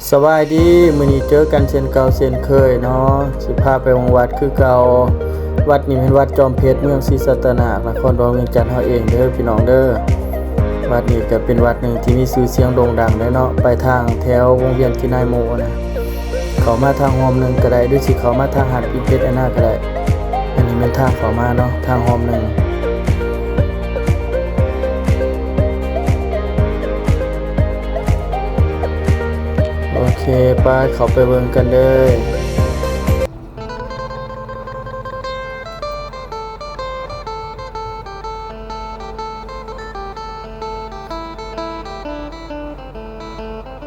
ສະບາຍດີ ມື້ນີ້ເຈີກັນເຊັ່ນເກົ່າເຊັ່ນເຄີຍເນາະ ຊິພາໄປວັດຄືເກົ່າ. ວັດນີ້ແມ່ນວັດຈອມເພັດ ເມືອງສີສັດຕະນາກ ນະຄອນຫຼວງວຽງຈັນເຮົາເອງເດີພີ່ນ້ອງເດີ. ວັດນີ້ກໍເປັນວັດໜຶ່ງທີ່ມີຊື່ສຽງໂດ່ງດັງເດ້ເນາະ ໄປທາງແຖວວົງວຽນກິນາຍໂມນະ ເຂົ້າມາທາງຮ່ອມໜຶ່ງກໍໄດ້ ຫຼືຊິເຂົ້າມາທາງຮ້ານປີ້ງເພັດອັນນາກໍໄດ້. ອັນນີ້ແມ່ນທາງເຂົ້າມາເນາະ ທາງຮ່ອມໜຶ່ງ. ໂອເຄ ໄປ ເຂົ້າໄປເບິ່ງກັນເດີ.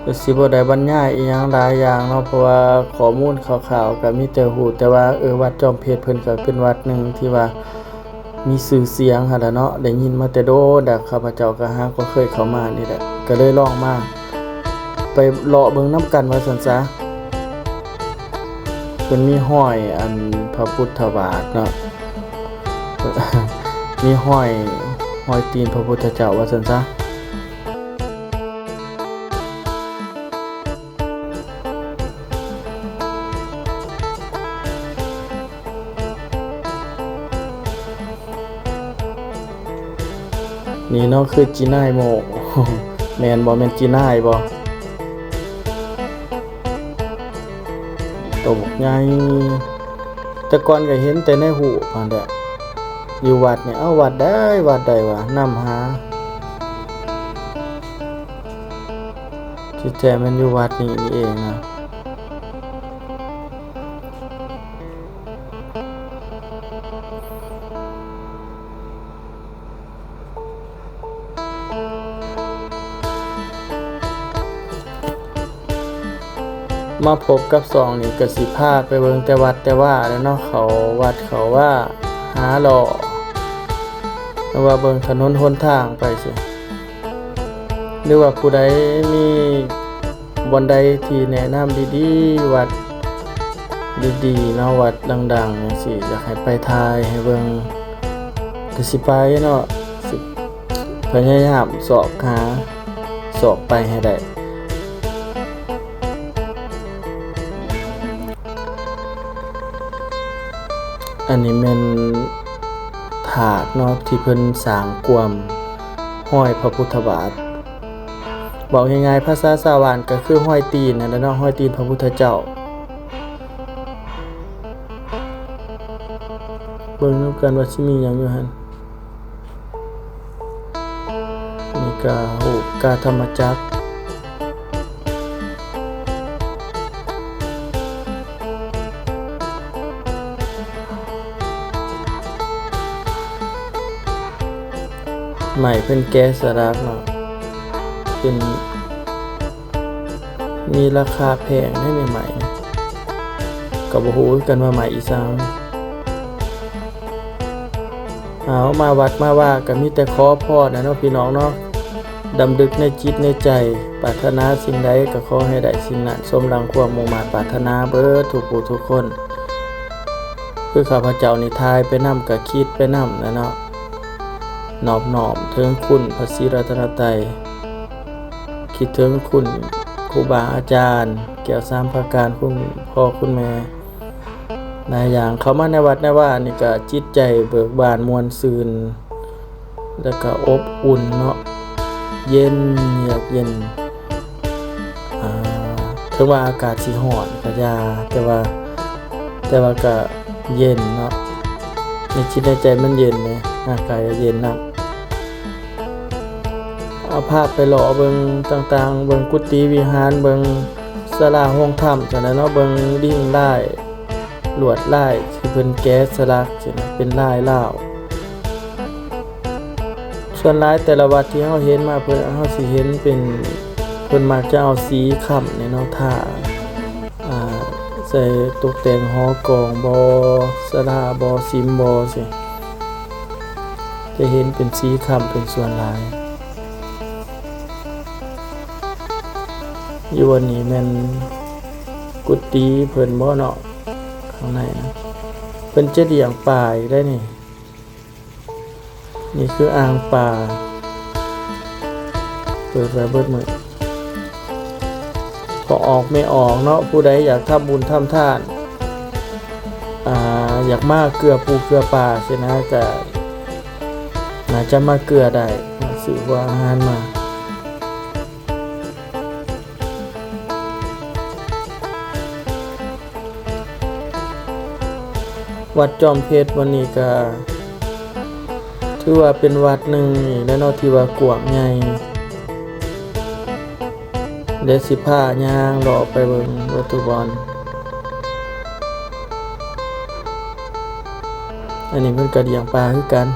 ກໍຊິບໍ່ໄດ້ບັນຍາຍອີ່ຫຍັງຫຼາຍຢ່າງເນາະ ເພາະວ່າຂໍ້ມູນຄ່າວໆກໍມີແຕ່ຮູ້ແຕ່ວ່າ ເອີ ວັດຈອມເພັດເພິ່ນກໍເປັນວັດໜຶ່ງທີ່ວ່າມີຊື່ສຽງຫັ້ນລະເນາະ ໄດ້ຍິນມາແຕ່ດົນແລ້ວ ຂ້າພະເຈົ້າກໍຫາກໍເຄີຍເຂົ້າມານີ້ແຫຼະ ກໍເລີຍລອງມາ ໄປເລາະເບິ່ງນຳກັນວ່າຊັ້ນຊະ. ເພິ່ນມີຮອຍອັນພະພຸດທະບາດເນາະ ມີຮອຍ ຮອຍຕີນພະພຸດທະເຈົ້າວ່າຊັ້ນຊະ. ນີ້ເນາະ ຄືຈີນາຍໂມ ແມ່ນບໍ່? ແມ່ນຈີນາຍບໍ່? ໂຕບັກໃຫຍ່ ແຕ່ກ່ອນກໍເຫັນແຕ່ໃນຮູບຫັ້ນແຫຼະ ຢູ່ວັດນີ້. ເອົ້າ ວັດໃດ ວັດໃດວະ? ນຳຫາ ທີ່ແທ້ແມ່ນຢູ່ວັດນີ້ນີ້ເອງນະ. ມາພົບກັບຊ່ອງນີ້ກໍຊິພາໄປເບິ່ງແຕ່ວັດແຕ່ວາແຫຼະເນາະ ເຂົ້າວັດເຂົ້າວາ ຫາເລາະ ຫຼືວ່າເບິ່ງຖະໜົນຫົນທາງໄປຊີ້. ຫຼືວ່າຜູ້ໃດມີບ່ອນໃດທີ່ແນະນຳດີໆ ວັດດີໆເນາະ ວັດດັງໆຈັ່ງຊີ້ ຢາກໃຫ້ໄປຖ່າຍໃຫ້ເບິ່ງ ກໍຊິໄປເນາະ ຊິພະຍາຍາມຊອກຫາ ຊອກໄປໃຫ້ໄດ້. ອັນນີ້ແມ່ນທາດເນາະ ທີ່ເພິ່ນສ້າງກວມຮອຍພະພຸດທະບາດ. ເວົ້າງ່າຍໆ ພາສາຊາວບ້ານກໍຄືຮອຍຕີນຫັ້ນແຫຼະເນາະ ຮອຍຕີນພະພຸດທະເຈົ້າ. ເບິ່ງນຳກັນວ່າຊິມີຫຍັງຢູ່ຫັ້ນ. ນີ້ກະຮູບກາທຳມະຈັກ ໄມ້ເພິ່ນແກະສະຫຼັກເນາະ ເປັນ ມີລາຄາແພງເດ້ນີ້ໄມ້ ກໍບໍ່ຮູ້ຄືກັນວ່າໄມ້ອີ່ສັງ. ເອົາ ມາວັດມາວາກໍມີແຕ່ຂໍພອນນະເນາະ ພີ່ນ້ອງເນາະ ດຳດຶກໃນຈິດໃນໃຈ ປາດຖະໜາສິ່ງໃດກໍຂໍໃຫ້ໄດ້ສິ່ງນັ້ນ ສົມດັ່ງຄວາມມຸ່ງມາດປາດຖະໜາເບີດທຸກຜູ້ທຸກຄົນ. ຄືຂ້າພະເຈົ້ານີ້ຖ່າຍໄປນຳ ກໍຄິດໄປນຳແຫຼະເນາະ ນອບນ້ອມເຖິງຄຸນພະສີລັດຕະນະໄຕ ຄິດເຖິງຄຸນຄູບາອາຈານ ແກ້ວສາມປະການ ຄຸນພໍ່ຄຸນແມ່ ຫຼາຍຢ່າງ. ເຂົ້າມາໃນວັດໃນວານີ້ກະຈິດໃຈເບີກບານມ່ວນຊື່ນ ແລ້ວກະອົບອຸ່ນເນາະ ເຢັນ ເຍືອກເຢັນ. ອ່າ ເຖິງວ່າອາກາດຊິຮ້ອນກໍຢ່າ ແຕ່ວ່າ ແຕ່ວ່າກະເຢັນເນາະ ໃນຈິດໃນໃຈມັນເຢັນເດ້ ຮ່າງກາຍກໍເຢັນນຳ. ເອົາພາໄປເລາະເບິ່ງຕ່າງໆ ເບິ່ງກຸຕິວິຫານ ເບິ່ງສາລາໂຮງທຳຊັ້ນແຫຼະເນາະ ເບິ່ງລິງລາຍ ລວດລາຍທີ່ເພິ່ນແກະສະຫຼັກຊີ້ນະ ເປັນລາຍລາວ. ສ່ວນຫຼາຍແຕ່ລະວັດທີ່ເຮົາເຫັນມາ ເພິ່ນ ເຮົາຊິເຫັນເປັນ ເພິ່ນມັກຈະເອົາສີຄຳນີ້ເນາະ ທາ ອ່າ ໃສ່ຕົກແຕ່ງຫໍກອງບໍ ສາລາບໍ ສິມບໍຊີ້ ຈະເຫັນເປັນສີຄຳເປັນສ່ວນຫຼາຍ. ຢູ່ອັນນີ້ແມ່ນກຸຕິເພິ່ນບໍເນາະ ຂ້າງໃນນະ ເພິ່ນຈະລ້ຽງປາອີກໄດ໋ນີ້. ນີ້ຄືອ່າງປາ ເປີດໄວ້ເບິດມື້. ພ ອອກແມ່ອອກເນາະ, ຜູ້ໃດຢາກທຳບຸນທຳທານ ອາ ຢາກມາເກືອປູເກືອປາຊີ້ນະ ກະໜ້າຈະມາເກືອໄດ້ ຊື້ຫົວອາຫານມາ. ວັດຈອມເພັດວັນນີ້ກະຖືວ່າເປັນວັດໜຶ່ງອີກແລ້ວເນາະ ທີ່ວ່າກວ້າງໃຫຍ່. ດຽວຊິພາຍ່າງເລາະໄປເບິ່ງເບິດທຸກບ່ອນ. ອັນນີ້ເພິ່ນກະລ້ຽງປາຄືກັນ.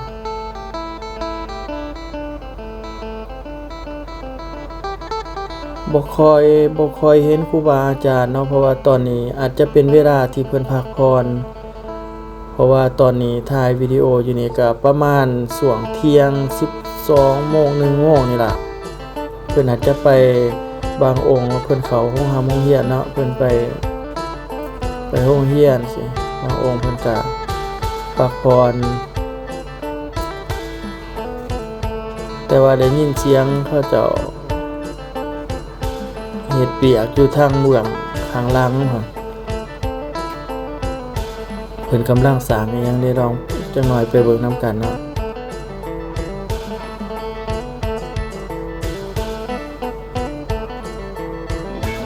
ບໍ່ຄ່ອຍ ບໍ່ຄ່ອຍເຫັນຄູບາອາຈານເນາະ ເພາະວ່າຕອນນີ້ອາດຈະເປັນເວລາທີ່ເພິ່ນພັກຜ່ອນ ເພາະວ່າຕອນນີ້ຖ່າຍວິດີໂອຢູ່ນີ້ກະປະມານຊ່ວງທ່ຽງ ສິບສອງໂມງ ໜຶ່ງໂມງນີ້ລະ. ເພິ່ນອາດຈະໄປ ບາງອົງເພິ່ນເຂົ້າໂຮງຮ່ຳໂຮງຮຽນເນາະ ເພິ່ນໄປ ໄປໂຮງຮຽນຊີ້ ບາງອົງເພິ່ນກະພັກຜ່ອນ. ແຕ່ວ່າໄດ້ຍິນສຽງເຂົາເຈົ້າເຮັດວຽກຢູ່ທາງເບື້ອງຂ້າງຫຼັງຫັ້ນ ເພິ່ນກຳລັງສ້າງອີ່ຫຍັງເດ ລອງຈັກໜ້ອຍໄປເບິ່ງນຳກັນເນາະ.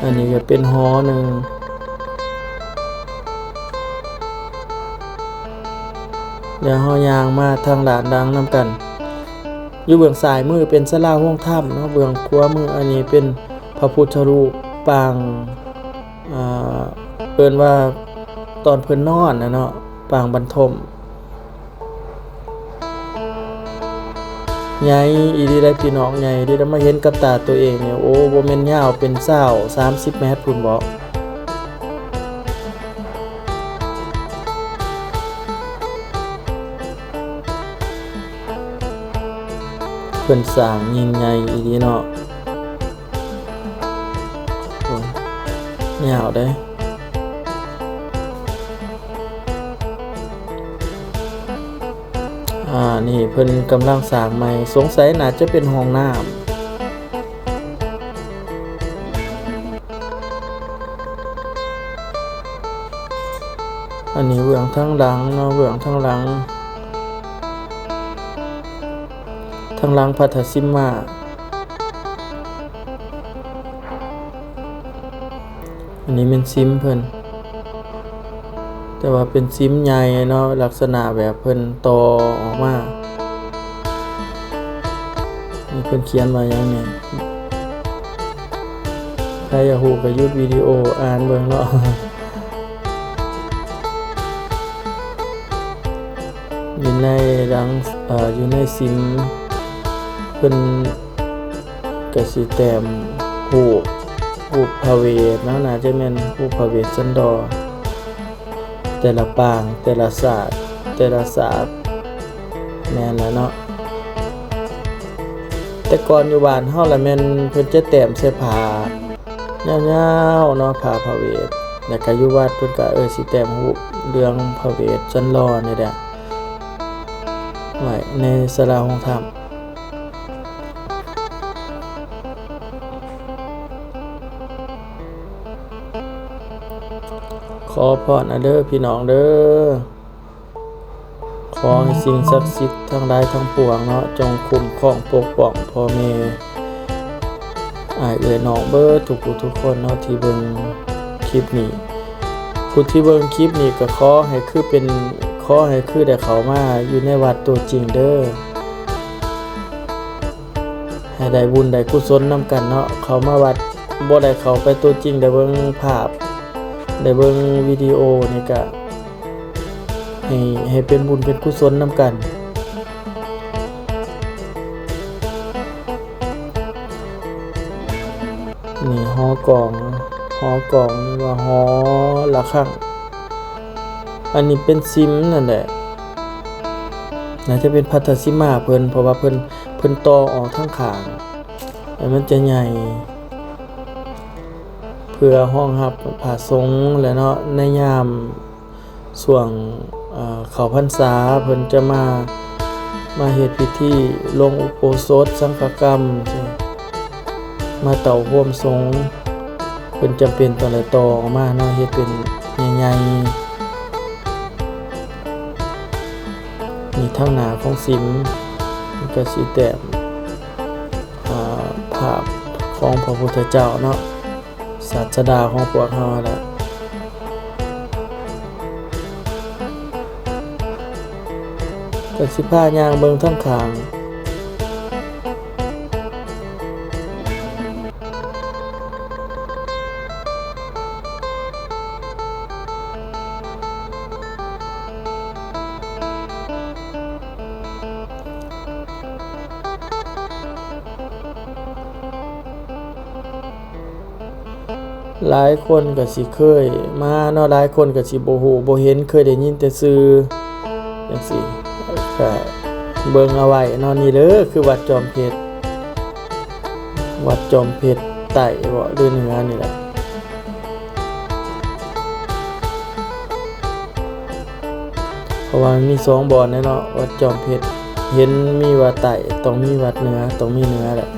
ອັນນີ້ກະເປັນຫໍໜຶ່ງ. ດຽວເຮົາຍ່າງມາທາງດ້ານຫຼັງນຳກັນ. ຢູ່ເບື້ອງຊ້າຍມືເປັນສາລາໂຮງທຳເນາະ, ເບື້ອງຂວາມືອັນນີ້ເປັນພະພຸດທະຮູບປາງ ເອີ ເອີ້ນວ່າຕອນເພິ່ນນອນນະເນາະ ປາງບັນທົມ. ໃຫຍ່ອີ່ຫຼີໄດ໋ພີ່ນ້ອງ ໃຫຍ່ອີ່ຫຼີໄດ໋ ມາເຫັນກັບຕາໂຕເອງນີ້ ໂອ້ ບໍ່ແມ່ນຍາວເປັນຊາວ ສາມສິບແມັດພຸ້ນເບາະ. ເພິ່ນສ້າງຍິ່ງໃຫຍ່ອີ່ຫຼີເນາະ. ໂອ້ຍ ຍາວເດ້. ອາ ນີ້ເພິ່ນກຳລັງສ້າງໃໝ່, ສົງໄສໜ້າຈະເປັນຫ້ອງນ້ຳ. ອັນນີ້ເບື້ອງທາງຫຼັງເນາະ, ເບື້ອງທາງຫຼັງ, ທາງຫຼັງພັດທະສິມມາ. ອັນນີ້ແມ່ນສິມເພິ່ນ, ແຕ່ວ່າເປັນສິມໃຫຍ່ເນາະ, ລັກສະນະແບບເພິ່ນຕໍ່ອອກມາ. ນີ້ເພິ່ນຂຽນວ່າຫຍັງນີ້? ໃຜຢາກຮູ້ກະຢຸດວິດີໂອອ່ານເບິ່ງເນາະ. ຢູ່ໃນຫຼັງ ເອີ ຢູ່ໃນສິມເພິ່ນກະຊິແຕ້ມຮູບ ຮູບພະເວດເນາະ, ໜ້າຈະແມ່ນຮູບພະເວດສັນດອນ. ແຕ່ລະປາງ ແຕ່ລະສາດ ແຕ່ລະສາດ ແມ່ນລະເນາະ. ແຕ່ກ່ອນຢູ່ບ້ານເຮົາລະແມ່ນເພິ່ນຈະແຕ້ມໃສ່ຜ້າຍາວໆເນາະ ຜ້າພະເວດ, ແລ້ວກະຢູ່ວັດເພິ່ນກະ ເອີ ຊິແຕ້ມຮູບເລື່ອງພະເວດສັນດອນນີ້ແຫຼະ ໄວ້ໃນສາລາໂຮງທຳ. ຂໍພອນເດີພີ່ນ້ອງເດີ, ຂໍໃຫ້ສິ່ງສັກສິດທັງຫຼາຍທັງປວງເນາະ ຈົ່ງຄຸ້ມຄອງປົກປ້ອງພໍ່ແມ່ ອ້າຍເອື້ອຍນ້ອງເບິດທຸກຜູ້ທຸກຄົນເນາະ ທີ່ເບິ່ງຄລິບນີ້. ຜູ້ທີ່ເບິ່ງຄລິບນີ້ກະຂໍໃຫ້ຄືເປັນ ຂໍໃຫ້ຄືໄດ້ເຂົ້າມາຢູ່ໃນວັດຕົວຈິງເດີ. ໃຫ້ໄດ້ບຸນໄດ້ກຸສົນນຳກັນເນາະ, ເຂົ້າມາວັດບໍ່ໄດ້ເຂົ້າໄປຕົວຈິງ ໄດ້ເບິ່ງພາບ ໄດ້ເບິ່ງວິດີໂອນີ້ກະ ໃຫ້ ໃຫ້ເປັນບຸນເປັນກຸສົນນຳກັນ. ນີ້ຫໍກອງ ຫໍກອງ ຫຼືວ່າຫໍລະຄັງ. ອັນນີ້ເປັນສິມນັ້ນແຫຼະ, ໜ້າຈະເປັນພັດທະສິມາເພິ່ນ ເພາະວ່າເພິ່ນ ເພິ່ນຕໍ່ອອກທາງຂ້າງ ແລ້ວມັນຈະໃຫຍ່ ເພື່ອຮອງຮັບພະສົງແຫຼະເນາະ ໃນຍາມ ຊ່ວງ ເອີ ເຂົ້າພັນສາ ເພິ່ນຈະມາ ມາເຮັດພິທີລົງອຸໂບສົດ ສັງຄະກຳ ມາເຕົ້າໂຮມສົງ. ເພິ່ນຈຳເປັນຕ້ອງໄດ້ຕໍ່ອອກມາເນາະ ເຮັດເປັນໃຫຍ່ໆ. ນີ້ທາງໜ້າຂອງສິມ ມັນກໍຊິແຕ້ມ ອາ ພາບຂອງພະພຸດທະເຈົ້າເນາະ ສາດສະດາຂອງພວກເຮົາຫັ້ນແຫຼະ. ກໍຊິພາຍ່າງເບິ່ງທາງຂ້າງ. ຫຼາຍຄົນກໍຊິເຄີຍມາເນາະ, ຫຼາຍຄົນກໍຊິບໍ່ຮູ້ບໍ່ເຫັນ, ເຄີຍໄດ້ຍິນແຕ່ຊື່ ຈັ່ງຊີ້ ກະເບິ່ງເອົາໄວ້ເນາະ. ນີ້ເດີ ຄືວັດຈອມເພັດ, ວັດຈອມເພັດໃຕ້ເບາະ ຫຼືເໜືອນີ້ແຫຼະ. ເພາະວ່າມັນມີສອງບ່ອນແຫຼະເນາະ ວັດຈອມເພັດ. ເຫັນມີວັດໃຕ້ ຕ້ອງມີວັດເໜືອ, ຕ້ອງມີເໜືອແຫຼະ.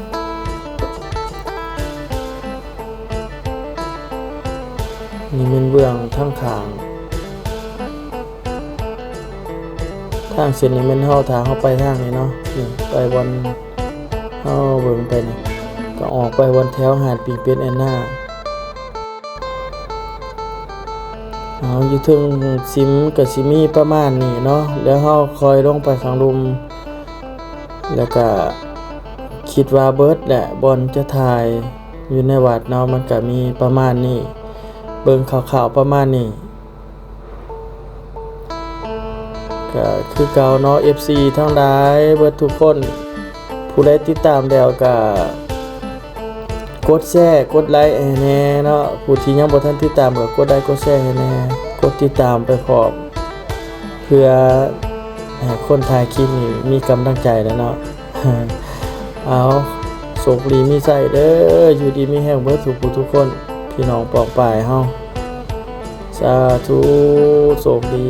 ນີ້ແມ່ນເບື້ອງທາງຂ້າງ ທາງເສັ້ນນີ້ແມ່ນເຮົາ ຖ້າເຮົາໄປທາງນີ້ເນາະ ນີ້ໄປບ່ອນເຮົາເບິ່ງໄປນີ້ ກໍອອກໄປບ່ອນແຖວຮ້ານປີ້ງເປັດແອນນາ. ເອົາ ຢູ່ເທິງສິມກໍຊິມີປະມານນີ້ເນາະ, ແລ້ວເຮົາຄ່ອຍລົງໄປຂ້າງລຸ່ມ ແລ້ວກະຄິດວ່າເບິດແຫຼະ ບ່ອນຈະຖ່າຍຢູ່ໃນວັດເນາະ, ມັນກະມີປະມານນີ້ ເບິ່ງຄ່າວໆປະມານນີ້. ກະຄືເກົ່າເນາະ ເອັຟຊີທັງຫຼາຍເບິດທຸກຄົນ, ຜູ້ໃດຕິດຕາມແລ້ວກະກົດແຊ ກົດໄລໃຫ້ແດ່ເນາະ, ຜູ້ທີ່ຍັງບໍ່ທັນຕິດຕາມກໍກົດໄລກົດແຊໃຫ້ແດ່, ກົດຕິດຕາມໄປພ້ອມ ເພື່ອໃຫ້ຄົນຖ່າຍຄລິບນີ້ມີກຳລັງໃຈແຫຼະເນາະ. ເອົາ ໂຊກດີມີໄຊເດີ, ຢູ່ດີມີແຮງເບິດທຸກຜູ້ທຸກຄົນ ພີ່ນ້ອງປ້ອງປາຍເຮົາ. ສາທຸ ໂຊກດີ.